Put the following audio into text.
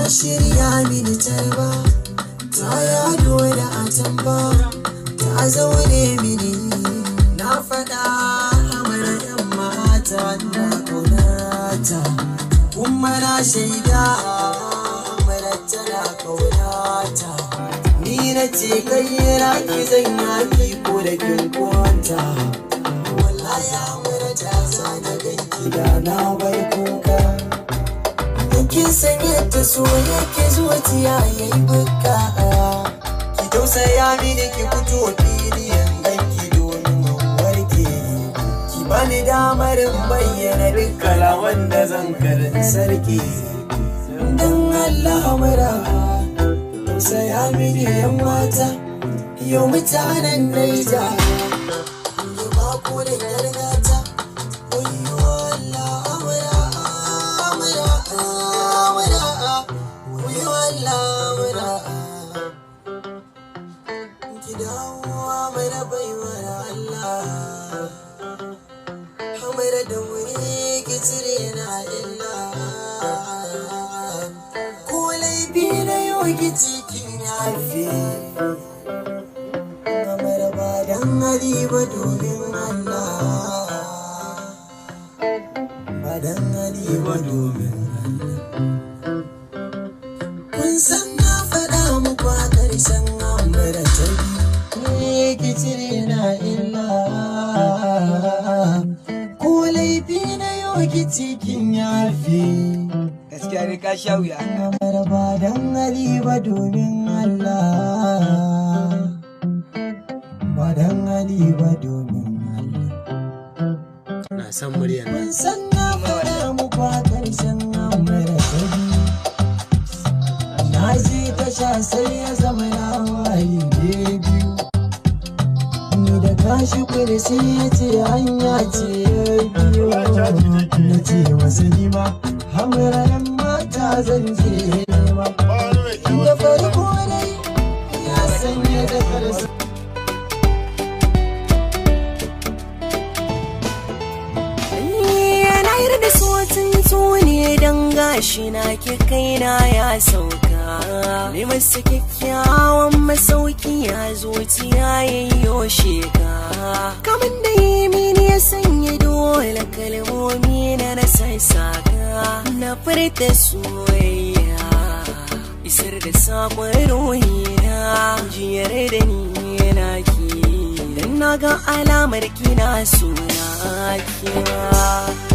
Shirya mini tarba, ta yado da atamba, ta zaune mini. Na faɗa amara yan mata na ƙaunata, kuma na shaida amara tana ƙaunata. Ni na ce kai na ki zan yaki ko da kin kwanta. Wallahi amara ta sa na ganki da na bar kuka. Kin san yadda so yake zuciya yayi buka. Ki tausaya mini, ki fito fili in ganki domin in warke. Ki bani damar in bayyana duk kalaman da zan karin sarki. Dan Allah mara tausaya mini, yan mata, yau mutanen Naija. Ki ba ku da gargata. Wayyo Allah, amara, amara, amara. Wayyo Allah, amara. Ki dawo amara, baiwar Allah. Amara, da wuri ki cire na illa. Ko laifi na yau ki ciki na fi. Amara, ba dan hali ba, domin Allah. Ba dan hali ba, domin Allah. Kun san na faɗa muku a ƙarshen amara ta biyu. Ki cire na illa. Ko laifi na yau ki cikin yafi. Gaskiya ne, ka sha wuya. Amara, ba dan hali ba, domin Allah. Ba dan hali ba, domin Allah. Na san muryar nan. Kun san na faɗa muku a ƙarshen amara ta biyu. Na je tasha sai ya zama na waye biyu. Ni da kashi kuri sai ya ce hanya ce ya biyo. Na ce masa nima hamra yan mata zan je nema. Da farko dai ya sanya da karsa. Na yarda so tsuntsu ne, don gashi na ke kaina ya sauka. Ne masa kyakkyawan masauki ya zuciya yayyo sheka. Kaman da yi mini ya sanya dole kalmomi na na sassaka. Na furta soyayya, isar da saƙon ruhina, jiyar da ni yana ki. Dan na ga alamar kina suna kewa.